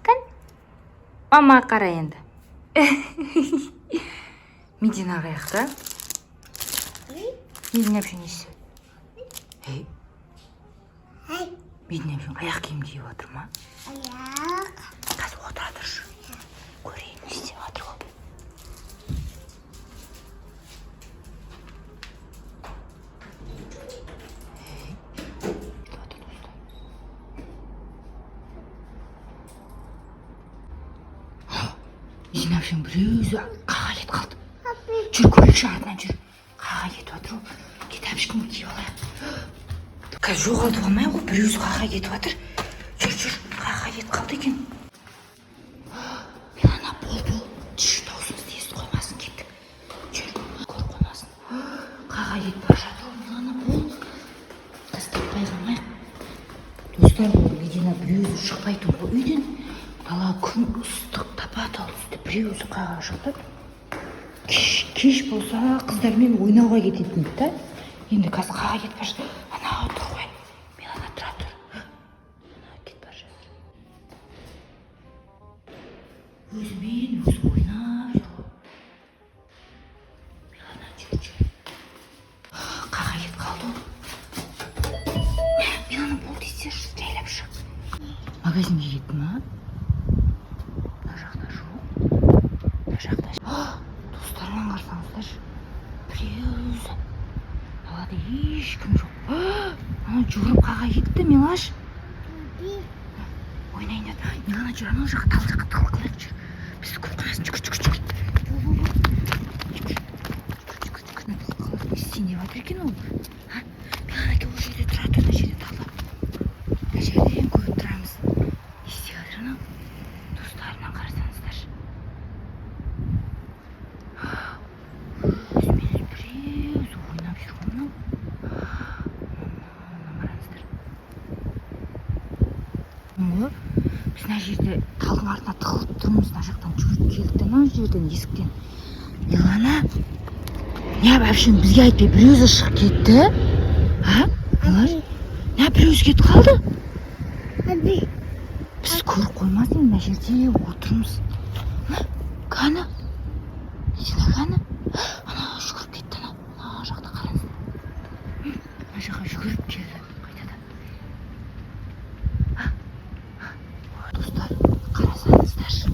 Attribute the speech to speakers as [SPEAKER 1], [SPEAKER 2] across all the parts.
[SPEAKER 1] Кән, мама, қара енді. Медина қаяқта? Медина әпше не істеп? Ей, Медина әпшең аяқ киім киіп жатыр ма?
[SPEAKER 2] Аяқ.
[SPEAKER 1] Қазір отыра тұршы, көрейін, не істеп жатыр ол. Ей, кетіп жатыр, достар. Медина әпшең біреу өзі қаға кетіп қалды. Жүр, көрейікші, артынан жүр. Қаға кетіп жатыр ол. Кет, әпшкімді киіп алайық. Қазір жоғалтып алмай ғой, біреу өзі қаға кетіп жатыр. Жүр, жүр, қаға кетіп қалды екен. Милана, бол, бол. Түш, даусымызды естіп қоймасын, кеттік. Жүр, көріп қоймасын. Қаға кетіп бара жатыр ол, Милана, бол. Қазір таппай қалмайық. Достар, ол Медина біреу өзі шықпайтын ғой үйден. Дала күн ыстық, тапа тал үсті, біреу өзі қаға шықты. Кеш, кеш болса, қыздармен ойнауға кететін еді да. Енді қазір қаға кетіп бара жатыр. Ана тұр ғой. Милана, тұра тұр. Ана кетіп бара жатыр. Өзімен өзі ойнап жүр ғой. Милана, жүр, жүр. Қаға кетіп қалды ол. Милана, бол десе, жайлап шық. Магазинге кетті ма? Мына жақта жоқ. Мына жақта. Достар, мына қарасаңыздаршы. Біреу өзі. Далада ешкім жоқ. Ана жүгіріп қаға кетті, Милаш. Ойнайын деді. Милана, жүр, анау жаққа, тал жаққа тығылып қалайық, жүр. Бізді көріп қалмасын, жүгір, жүгір, жүгір. Бол, бол, бол. Жүгір, жүгір, жүгір, жүгір. Мына тығылып қалайық. Не істейін деп жатыр екен ол? А? Милана, кел, ол жерде тұра тұр, мына жерде талда. Мына жерден көріп тұрамыз. Не істеп жатыр анау? Достарынан қарасаңыздаршы. Өзімен өзі біреу өзі ойнап жүр ғой мынау. Мына қараңыздар. Ғой, біз мына жерде талдың артына тығылып тұрмыз, мына жақтан жүгіріп келдік те, анау жерден, есіктен. Милана, неғып әпшең бізге айтпай біреу өзі шығып кетті? А? Милаш, неғып біреу өзі кетіп қалды? Біз көріп қоймасын, мына жерде отырмыз. Кәні? Медина, кәні? Ана жүгіріп кетті, ана. Ана жақта қараңыз. Мына жаққа жүгіріп келді қайтадан. Достар, қарасаңыздаршы.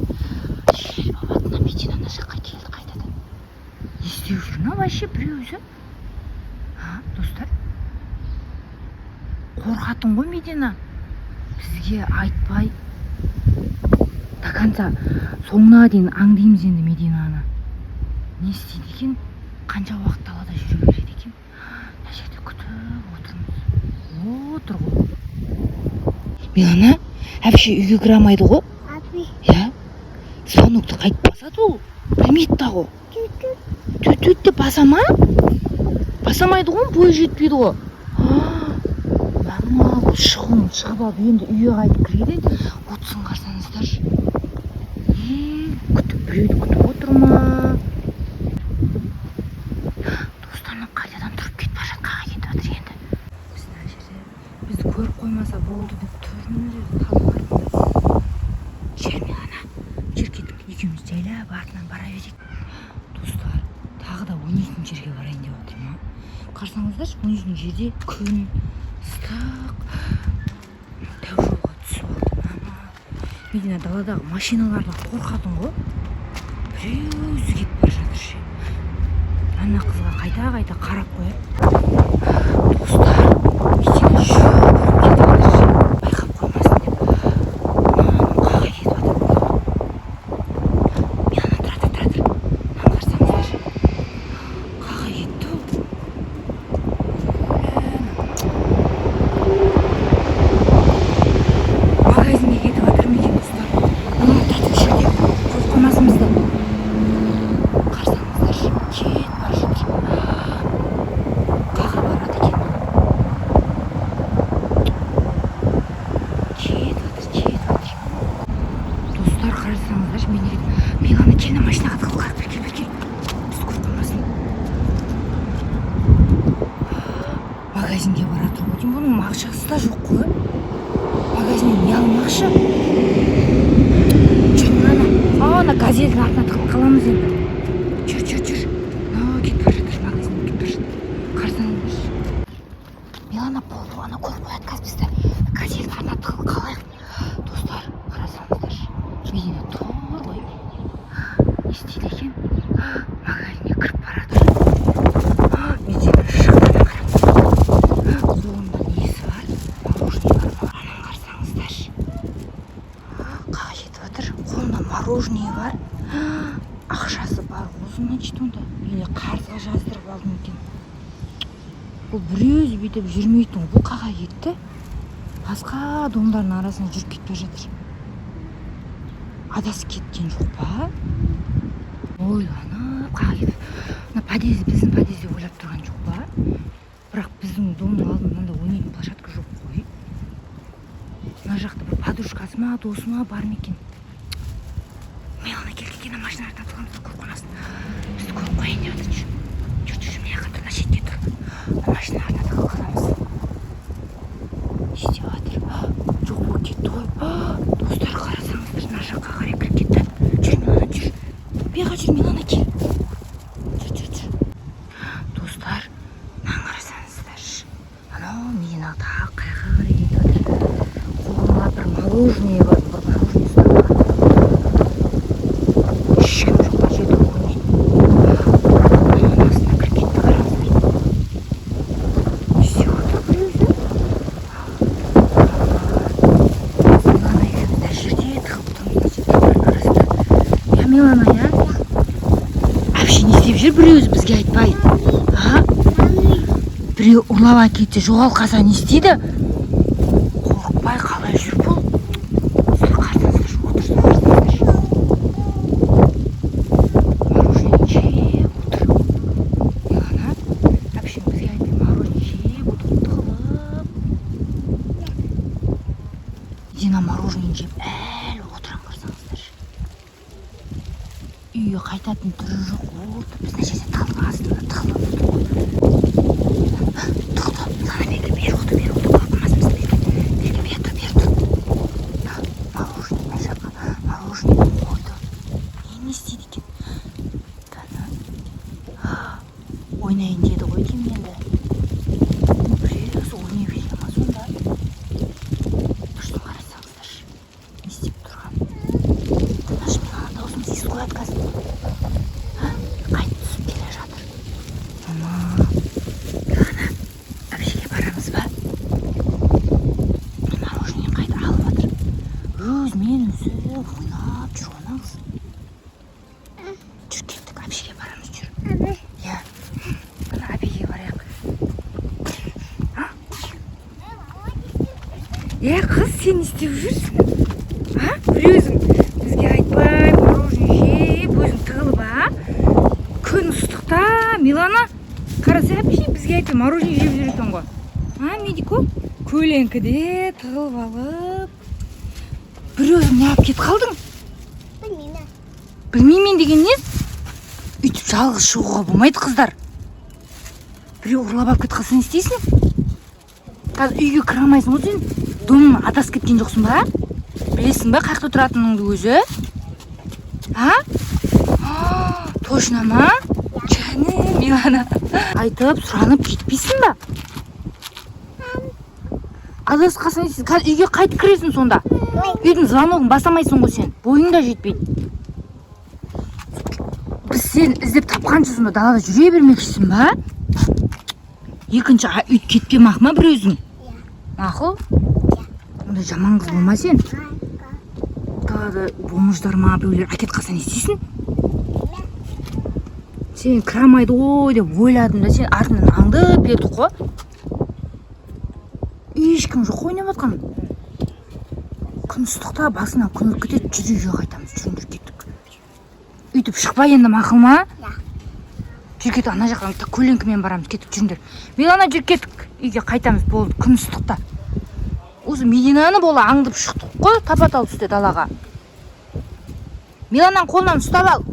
[SPEAKER 1] Жел болып мына Медина мына жаққа келді қайтадан. Не істеп жүр мынау вообще біреу өзі? А, достар? Қорқатын ғой Медина. Бізге айтпай до конца, соңына дейін аңдимыз енді Мединаны. Не істейді екен? Қанша уақыт далада жүре береді екен? Мына жерде күтіп отырмыз. Отыр ғой. Милана, әпше үйге кіре алмайды ғой? Иә? Звонокты қайтып басады ол? Білмейді да ғой. Түт түт деп баса ма? Басамайды ғой, бойы жетпейді ғой. Мама, бұл шығуын шығып алып енді үйге қайтып кіреді. Отсын, қарасаңыздаршы. Күтіп, біреуді күтіп отыр ма? Достарынан қайтадан тұрып кетіп бара жатыр, қаға кетіп жатыр енді. Біз мына жерде бізді көріп қоймаса болды деп тұрмыз енді талдың артында. Жүр, Милана, жүр, кеттік, екеуміз жайлап артынан бара берейік. Достар, тағы да ойнайтын жерге барайын деп жатыр ма? Қарасаңыздаршы, ойнайтын жерде күн ыстық. Дәу жолға түсіп алды. Мама, Медина даладағы машиналардан қорқатын ғой. Біреу өзі кетіп бара жатыр ше. Ана қызға қайта-қайта қарап қояды. Достар, Медина жүгіріп кетіп жатыр ше. Байқап қоймасын деп. Мама, қаға кетіп жатыр. Милана, тұра тұр, тұра тұр. Мынаны қарасаңыздаршы. Қаға кетті ол. Магазинге кетіп жатыр ма екен, достар? Мына тұра тұр жерде. Көріп қоймасын бізді. Қарасаңыздаршы, кетіп бара жатыр. Қаға барады екен. Ұялмақшы. Жүр, Милана, ана газельдің артына тығылып қаламыз енді. Жүр, жүр, жүр. Мынау кетіп бара жатыр, магазинге кетіп бара жатыр, қарасаңыздаршы. Милана, болды, ана көріп қояды қазір бізді. Газельдің артына тығылып қалайық. Достар, қарасаңыздаршы, Медина тұр ғой. Не істейді екен? Магазинге кіріп бара жатыр. Медина шықты. Ана, қараңыздар, қолында несі бар? Мороженое бар ма? Ананы қарасаңыздаршы, қаға жетіп жатыр. Қолында мороженое бар, ақшасы бар ғой, значит, онда. Или қарызға жаздырып алды ма екен? Бұл бір өзі бүйтіп жүрмейтін ғой. Бұл қаға кетті? Басқа домдардың арасына жүріп кетіп бара жатыр. Адасып кеткен жоқ па? Ойланып қаға кетіп, мына подъезд біздің подъезд деп ойлап тұрған жоқ па? Бірақ біздің домның алдында мынандай ойнайтын площадка жоқ қой. Мына жақта бір подружкасы ма, досы ма бар ма екен? Милана, кел, кел, ана машина артына тығыламыз, көріп қоймасын бізді. Көріп қояйын деп жатыр. Жүр, жүр, жүр, мына жаққа тұр, мына шетке тұр. Мына машина артына тығылып қаламыз. Не істеп жатыр? Жоқ болып кетті ғой. Достар, қарасаңыздар, мына жаққа қарай кіріп кетті. Жүр, Милана, жүр, бері жүр. Милана, кел, жүр, жүр, жүр. Достар, мынаны қарасаңыздаршы, анау Медина тағы қай жаққа қарай кетіп жатыр? Қолында бір мороженое бар, бір мороженое ұстап алған. Ешкім жоқ мына жерде көрінеді. Ананың астына кіріп кетті, қараңыздар. Не істеп отыр бір өзі? Милана екеуміз мына жерде тығылып тұрмыз, мына жерде, талдардың арасында. Иә, Милана, иә? Вообще не істеп жүр бір өзі бізге айтпай, а? Біреу ұрлап әкетсе, жоғалып қалса, не істейді? Қорықпай қалай жүр бұл? Қарасаңыздаршы, отырсын, қарасаңыздаршы, мороженое жеп отыр. Милана, вообще бізге айтпай мороженое жеп отыр тығылып. Дина мороженое жеп әлі отырған, қарасаңыздаршы. Үйге қайтатын түрі жоқ, отыр. Біз мына жерде талдың астында тығылып отыр ғой. Тығылды. Милана, бері, бері отыр, бері отыр, көріп қалмасын бізді. Бері, бері, бері тұр, бері тұр. Мороженое мына жаққа мороженое қойды. Не істейді екен? Кәні, ойнайын деді ғой деймін енді. Біреусі ойнай бере ма сонда? Тұрсын, қарасаңыздаршы, не істеп тұрған. Тыныш, Милана, дауысымыз естіп қояды қазір. Қайтып түсіп келе жатыр. Мама, Милана, әпшеге барамыз ба? Мороженое қайта алып жатыр. Өзімен өзі ойнап жүр ғой ана қыз. Жүр, кеттік, әпшеге барамыз, жүр. Иә, ана әпеге барайық. А? Е, қыз, сен не істеп жүрсің, а? Бір өзің бізге айтпай мороженое жеп, өзің тығылып, а? Күн ыстықта. Милана, қараса, әпше бізге айтпай мороженое жеп жүр екен ғой. А, Медико, көлеңкеде тығылып алып, бір өзің неғып кетіп қалдың?
[SPEAKER 2] Білмеймін.
[SPEAKER 1] Білмеймін деген не? Өйтіп жалғыз шығуға болмайды, қыздар. Біреу ұрлап алып кетіп қалса, не істейсің? Қазір үйге кіре алмайсың ғой сен. Домыңнан адасып кеткен жоқсың ба? Білесің ба қай жақта тұратыныңды өзі, а? А, точно ма? Жаным, Милана, айтып сұранып кетпейсің ба? Адасып қалсаң, не істейсің? Қазір үйге қайтып кіресің сонда? Үйдің звоногын баса алмайсың ғой сен, бойың да жетпейді. Біз сені іздеп тапқанша сонда далада жүре бермекшісің ба? Екінші үй кетпемақ ма бір өзің? Мақұл, ондай жаман қыз болма сен. Далада бомждар ма, біреулер әкетіп қалса, не істейсің сен? Кіре алмайды ғой деп ойладым да, сен артынан аңдып келдік қой. Ешкім жоқ қой ойнап жатқан. Күн ыстықта басынан күн өтіп кетеді. Жүр, үйге қайтамыз, жүріңдер, кеттік. Өйтіп шықпа енді, мақұл ма? Жүр, кеттік, ана жаққа көлеңкемен барамыз. Кеттік, жүріңдер. Милана, жүр, кеттік, үйге қайтамыз. Болды, күн ыстықта. Осы Мединаны бола аңдып шықтық қой тапа тал түсте далаға. Милананың қолынан ұстап ал.